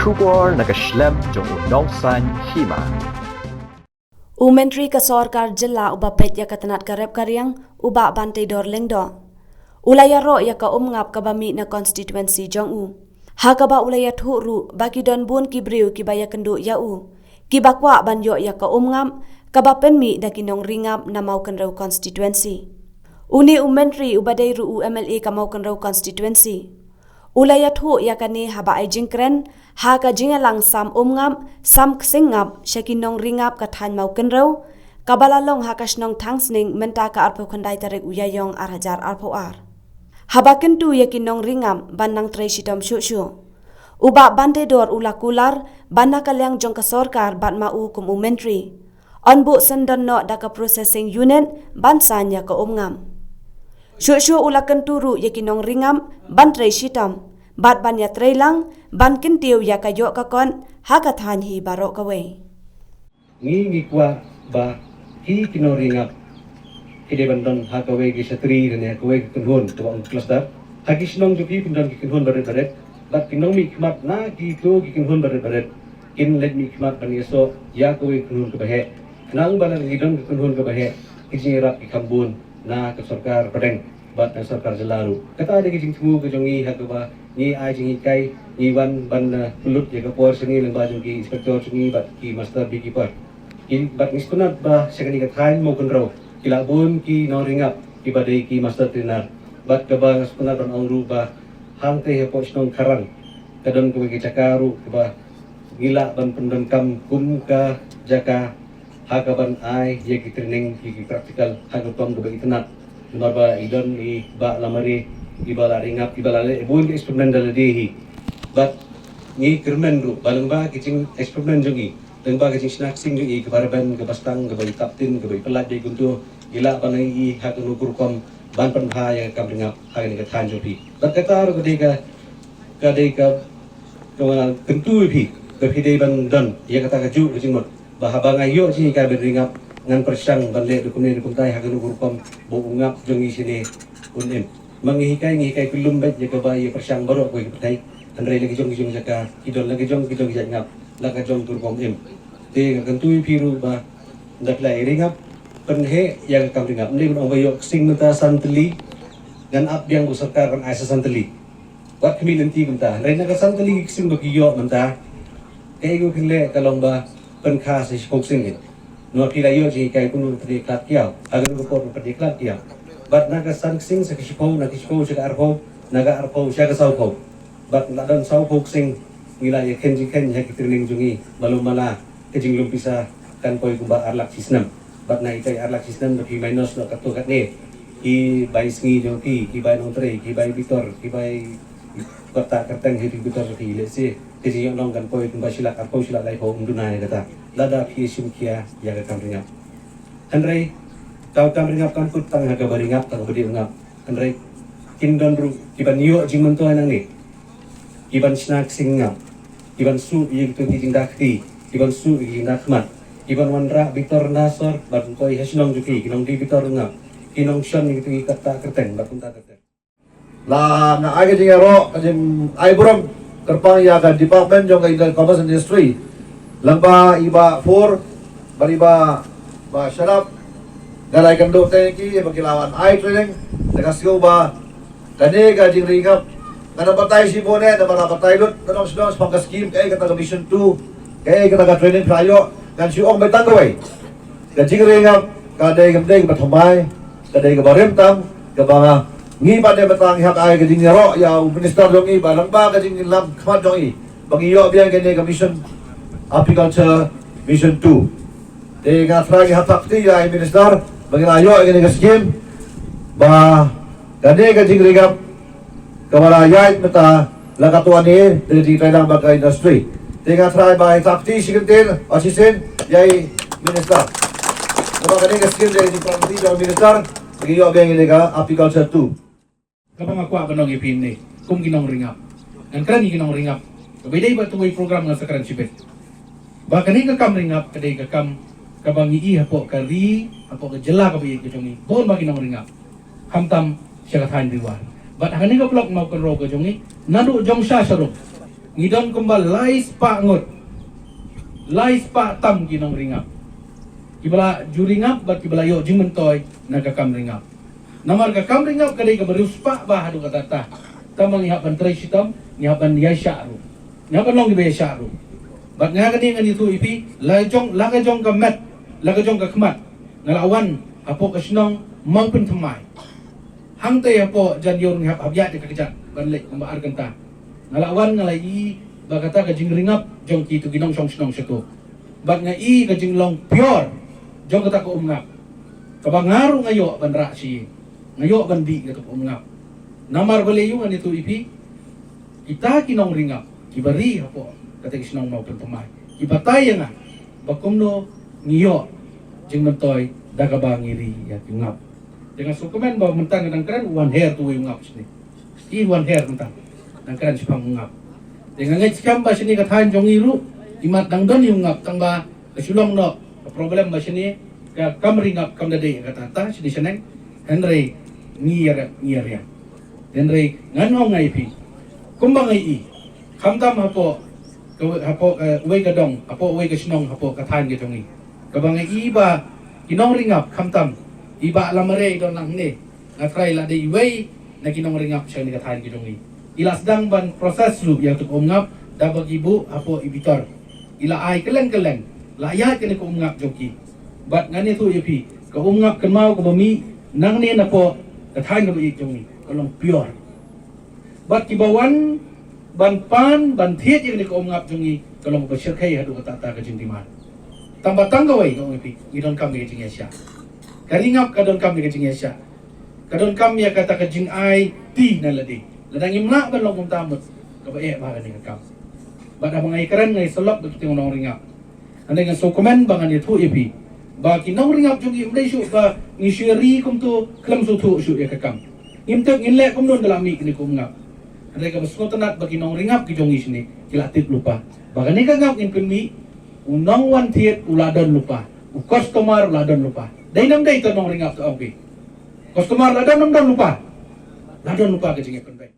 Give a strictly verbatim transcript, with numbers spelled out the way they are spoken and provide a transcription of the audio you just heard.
Khubor na ka shlem jong u Nongsaiñ Hima. U Myntri ka Sorkar Jylla uba peit ïa ka tnat ka rep ka riang, u Bah Banteidor Lyngdoh, u la ïaroh ïa ka umngap kaba mih na konstituensi jong u, ha kaba u la ïathuh ruh ba ki don bun ki briew kiba ïakynduh ïa u, kiba kwah ban ïoh ïa ka umngap kaba pynmih da ki nongri ngap na Mawkynrew konstituensi. Une u Myntri uba dei ruh u M L A ka Mawkynrew konstituensi, u la ïathuh ïa kane haba ai jingkren ha ka jingïalang sam umngap, sam ksing ngap sha ki nongri ngap ka thaiñ Mawkynrew, kaba la long ha ka shnong Thangsning mynta ka arphew khyndai tarik u Ïaïong ar hajar arphew ar. Haba kyntu ïa ki nongri ngap ban nang trei shitom shuh shuh, u Bah Banteidor u la kular ba na ka liang jong ka sorkar bad ma u kum u Myntri, yn buh syndon noh da ka processing unit ban saiñ ïa ka umngap. Shuh shuh u la kyntu ruh ïa ki nongri ngap ban trei shitom bad ban ïatrei lang ban kyntiew ïa ka ïoh ka kot ha ka thaiñ hi baroh kawei. Ngi ngi kwah ba ki ki nongri ngap ki dei ban don ha kawei ka shatri ne ha kawei ka kynhun kaba ong cluster. Ha ki shnong jong ki kin don ki kynhun barit barit bad ki nongmihkhmat na kito ki kynhun barit barit kin leit mihkhmat ban ïasoh ïa kawei ka kynhun kaba heh. Khnang ba lada ngi don ka kynhun kaba heh, ki jingïarap ki kham bun na ka sorkar pdeng bad na sorkar jylla ruh. Kata dei ka jingthmu ka jong ngi ha kaba ngi ai jinghikai, ngi wan ban, eh, pynlut ïa ka por sha ngi lyngba jong ki inspector jong ngi bad ki master beekeeper. Ki, bad ngi sngewtynnat ba sha kane ka thaiñ Mawkynrew ki la bun ki nongri ngap kiba dei ki master trainer. Bad kaba nga sngewtynnat ban ong ruh ba hangtei hapoh shnong Kharang ka don kawei ka jaka ruh kaba ngi lah ban pyndonkam kum ka jaka ha kaban ai ïa ki training, ïa ki practical ha ka rukom kaba itynnat. Namar ba i don i Bah Lamare iba la ri ngap, iba la leh bun ki experiment da lade hi. Bad ngi kyrmen ruh ba lyngba ki jing experiment jong i, lyngba ki jingshna ksing jong i, kaba rben, kaba stang, kaba i tap tin, kaba i pyllait da i guntur, i lah ban ai i ha kano ka rukom ban pynbha ïa ka kam ri ngap ha kane ka thaiñ jong phi. Bad kata ruh ka dei ka, ka dei ka, ka kyntu ïa phi ba phi dei ban don ïa kata kajuh ka jingmut ba haba nga ïoh jinghikai ban ri ngap, ngan pyrshang ban leh da kumne da kumtai ha kano ka rukom ba u ngap jong ngi shane un im. Ma ngi hikai, ngi hikai kyllum beit ïa kaba ïa pyrshang baroh kawei ka pyrthei. Hynrei la ki jong ki jong jaka ki don la ki jong ki jong ki jait ngap, la ka jong ka rukom im. Te nga kyntu ïa phi ruh ba lada phi la ri ngap, pynheh ïa ka kam ri ngap. Ym dei ban ong ba ïoh ksing mynta san tylli, ngan ap biang ba u sorkar ban ai sa san tylli. Wat khmih lynti kumta. Hynrei na ka san tylli ki ksing ba ki ïoh mynta, kaei kaba phin leh ka long ba pynkha sa shiphew ksing hi. Namar phi la ïoh jinghikai kumno ban pynïakhlad ki ïew, ha kano ka por ban pynïakhlad ki ïew. Bad na ka san ksing sa ka shiphew, na ka shiphew sha ka arphew, na ka arphew sha ka sawphew. Bad la don sawphew ksing ngi la ïakheiñ jingkheiñ ha ki training jong ngi, malu mala ka jinglum pisa kan poi kumba ar lak shi snem. Bad na itai ar lak shi snem da phi minus noh katto katne ki bai sngi jong phi, ki bai nongtrei, ki bai bitor, ki bai kyrta kyrteng ha ki bitor jong phi, lehse ka jingïohnong kan poi kumba shi lak arphew, shi lak laiphew, ym duna ïa kata lada phi shim khia ïa ka kam ri ngap. Hynrei ka kam ri ngap kam kut tang ha kaba ri ngap, tang kaba dei u ngap. Hynrei kin don ruh kiban ïoh jingmyntoi nangne, kiban shna ksing ngap, kiban suh ïa kito ki jingda kti, kiban suh ïa ki jingda khmat, kiban wanrah bitor na sor bad poi ha shnong jong ki, ki nongdie bitor ngap, ki nongshon ïa kito ki kyrta kyrteng bad kumta kyrteng. La nga ai ka jingïaroh, ka jingai burom kyrpang ïa ka department jong ka Commerce and Industry, lyngba i Bah Pur bad i Bah, Bah Sharap. Nga la ïakynduh tang ïa ki ba ki la wan ai training. Te nga sngew ba kane ka jingri ngap, ngan ym batai shibun eh, ngan ym batai lut, ngan ym sdang shaphang ka scheme, kaei kata ka mission two, kaei kata ka training phi la ïoh, ngan shu ong beit tang kawei. Ka jingri ngap ka dei kam dei kaba thymmai, ka dei kaba rim tam, kaba nga ngi pat de mynta ngi hap ai ka jingïaroh ïa u minister jong ngi ba lyngba ka jinglam khmat jong ngi ba ngi ïoh biang kane ka mission, Apiculture Mission two. Te nga trai ngi hap thap kti ïa i minister ba ngi la ïoh ïa kane ka scheme ba kane ka jingri ngap kaba la ïaid mynta la ka tuan hi da ka jingtreilang bad ka industry. Te nga trai ba i thap kti shi kyntien, o shisien ïa i minister. Kaba kane ka scheme da ka jingtreilang kti jong i minister ba ngi ïoh biang ïa kane ka Apiculture two. Kaba nga kwah ban ong ïa phi ne kum ki nongri ngap, ngan kren ïa ki nongri ngap. Kaba dei ba tu wei program ngan sa kren shibit. Ba kane ka kam ri ngap ka dei ka kam kaba ngi i hapoh ka ri, hapoh ka jylla kaba ïeit ka jong ngi, bun ba ki nongri ngap. Khamtam sha ka thaiñ Ri War bad ha kane ka block Mawkynrew ka jong ngi, naduh jong sha sharum. Ngi don kumba lai spah ngut, lai spah tam ki nongringap kiba la ju ringap bad kiba la ïoh jingmyntoi na ka kam ringap. Namar ka kam ringap ka dei kaba riewspah bha haduh katta katta. Tangba ngi hap ban trei shitom, ngi hap ban ïaishah ruh, ngi hap ban long kiba ïaishah ruh. Bad nga kane ngan ïathuh ïa phi, la jong, la ka jong ka met, la ka jong ka khmat, nga la wan hapoh ka shnong Mawpynthymmai. Hangta hapoh Jan Ïur ngi hap, hap ïaid da ka kjat ban leit kumba ar kynta. Nga la wan nga la ïohi ba kata ka jingringap jong kito ki nongshong shnong shato. Bad nga ïohi ka jinglong pure jong kata ka umngap, kaba nga ruh nga ïoh ban rah sha ïing, nga ïoh ban dih kata ka umngap. Namar balei? Ïoh, ngan ïathuh ïa phi, kita ki nongringap kiba ri hapoh kata ka shnong Mawpynthymmai ki batai ïa nga ba kumno ngi ïoh jingmyntoi da kaba ngi ri ïa ki umngap. Te nga sngewkmen ba mynta nga dang kren, wan her tu u ngap shane. Ki wan her mynta, dang kren shaphang u ngap. Te nga ngeit skhem ba shane ka thaiñ jong ngi ruh, imat dang don ïa u ngap, tangba ka shu long noh ka problem ba shane ka kam ringap kam da dei kata kata shane shaneng. Hynrei ngi ïa rep, ngi ïa riang. Hynrei ngan ong ïa phi, kumba nga ïohi, khamtam hapoh ka, hapoh ka wei ka dong, hapoh wei ka shnong, hapoh ka thaiñ ka jong ngi, kaba nga ïohi ba ki nongringap, khamtam i Bah Lamare i don lang hangne, nga tharai la dei iwei na ki nongringap sha kane ka thaiñ ka jong ngi. I la sdang ban process ruh ïa kata ka umngap da ba ki buh hapoh i bitor. I la ai kylleng kylleng, la ïaid kane ka umngap jong ki. Bad ngan ïathuh ïa phi, ka umngap kynmaw kaba mih nangne napoh ka thaiñ kaba ïeit jong ngi ka long pure. Bad kiba wan ban pan ban thied ïa kane ka umngap jong ngi ka long kaba shyrkhei haduh katta katta ka jingdemand. Tangba tang kawei nga ong ïa phi, ngi donkam ïa ka jingïaishah. Ka ringap ka donkam ïa ka jingïaishah. Ka donkam ïa kata ka jingai ti na lade. Lada ngim lah ban long kumta mut kaba eh bha kane ka kam. Bad haba nga ïakren nga ïasyllok bad kita ki nongringap. Hynrei nga sngewkmen ba ngan ïathuh ïa phi ba ki nongringap jong ngi, ym dei shuh ba ngi shu ïa ri kumto khlem sngewthuh shuh ïa ka kam. Ngim tip ngin leh kumno ynda la mih kane ka umngap. Hynrei kaba sngewtynnat ba ki nongringap ki jong ngi shane ki la tip lypa ba kane ka ngap ngin pynmih, u nongwan thied u la don lypa, u customer u la don lypa. Dei ne ym dei, to nongringap, to ong phi. Customer la don ne ym don lypa? La don lypa ka jingïapynbeit.